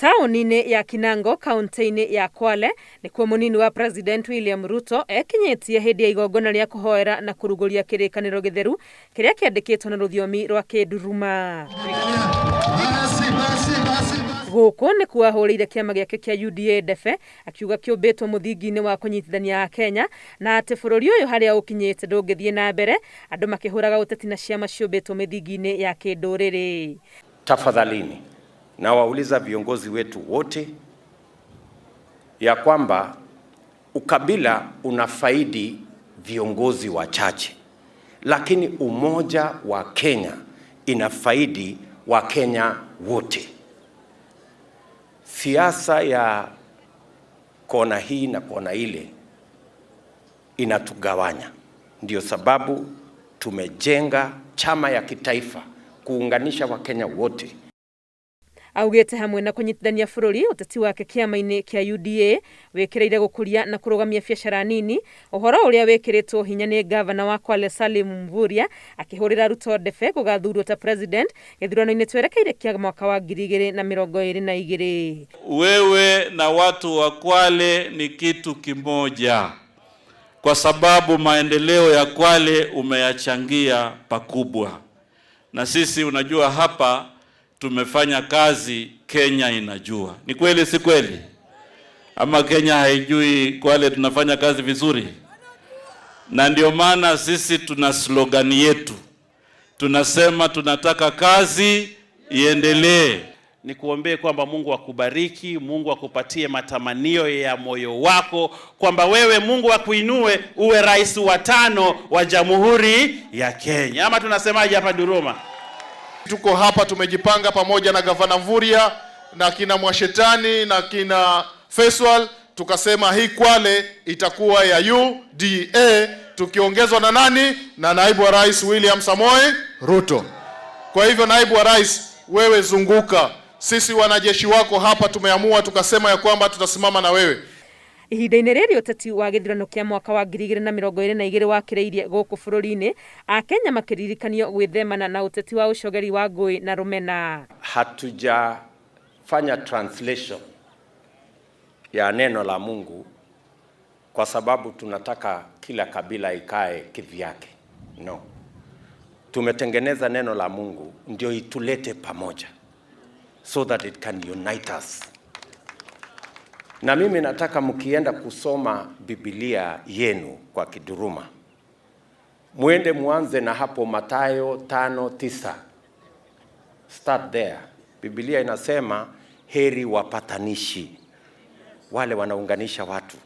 Taũni-inĩ ya Kinango kaunti-inĩ ya Kwale nĩkuo mũnini wa President William Ruto ekinyĩtie hĩndĩ ya igongona rĩa kũhoera na kũrugũria kĩrĩkanĩro gĩtheru kĩrĩa kĩandĩkĩtwo na rũthiomi rwa Kĩnduruma. Gũkũ nĩkuo ahũrĩire kĩama gĩake kĩa UDA ndebe akiuga kĩũmbĩtwo mũthingi-inĩ wa kũnyitithania Akenya na atĩ bũrũri ũyũ harĩa ũkinyĩte ndũngĩthiĩ na mbere andũ makĩhũraga ũteti na ciama ciũmbĩtwo mĩthingi-inĩ ya kĩndũrĩrĩ. Tafadhalini, nawauliza viongozi wetu wote ya kwamba ukabila unafaidi viongozi wachache, lakini umoja wa Kenya inafaidi Wakenya wote. Siasa ya kona hii na kona ile inatugawanya. Ndio sababu tumejenga chama ya kitaifa kuunganisha Wakenya wote. Augĩte hamwe na kũnyitithania bũrũri, ũteti wake kĩama-inĩ kĩa UDA wĩkĩrĩire gũkũria na kũrũgamia biacara nini, ũhoro ũrĩa wĩkĩrĩtwo hinya nĩ gavana wa Kwale Salim Mvurya akĩhũrĩra Ruto ndebe gũgathurwo ta president gĩthurano-inĩ twerekeire kĩa mwaka wa 2022. Wewe na watu wa Kwale ni kitu kimoja, kwa sababu maendeleo ya Kwale umeyachangia pakubwa, na sisi unajua hapa tumefanya kazi, Kenya inajua. Ni kweli si kweli? Ama Kenya haijui Kwale tunafanya kazi vizuri? Na ndio maana sisi tuna slogan yetu, tunasema tunataka kazi iendelee. Nikuombee kwamba Mungu akubariki, Mungu akupatie matamanio ya moyo wako, kwamba wewe Mungu akuinue uwe rais wa tano wa Jamhuri ya Kenya. Ama tunasemaje hapa Duruma? Tuko hapa tumejipanga pamoja na Gavana Mvurya na kina Mwashetani na kina Feswal, tukasema hii Kwale itakuwa ya UDA tukiongezwa na nani? Na naibu wa rais William Samoei Ruto. Kwa hivyo, naibu wa rais, wewe zunguka, sisi wanajeshi wako hapa tumeamua tukasema ya kwamba tutasimama na wewe. Ihinda-inĩ rĩrĩ ũteti wa gĩthurano kĩa mwaka wa 2022 wakĩrĩirie gũkũ bũrũri-inĩ, Akenya makĩririkanio gwĩthemana na ũteti wa ũcogeri wa ngũĩ na rũmena. Hatujafanya translation ya neno la Mungu kwa sababu tunataka kila kabila ikae kivyake. No, tumetengeneza neno la Mungu ndio itulete pamoja so that it can unite us. Na mimi nataka mkienda kusoma Biblia yenu kwa Kiduruma, muende muanze na hapo Mathayo 5:9. Start there. Biblia inasema heri wapatanishi, wale wanaunganisha watu.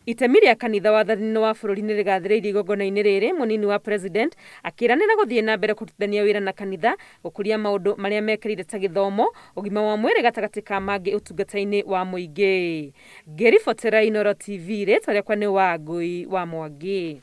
Itemi rĩa kanitha wathani-inĩ wa bũrũri nĩ rĩgathĩrĩirio igongona-inĩ rĩrĩ, mũnini wa president akĩranĩra gũthiĩ na mbere kũrutithania wĩra na kanitha gũkũria maũndũ marĩa mekĩrĩire ta gĩthomo, ũgima wa mwĩrĩ gatagatĩ ka mangĩ ũtungata-inĩ wa mũingĩ. Ngĩribotera Inooro TV, rĩtwa rĩakwa nĩ Wangũi wa Mwangi.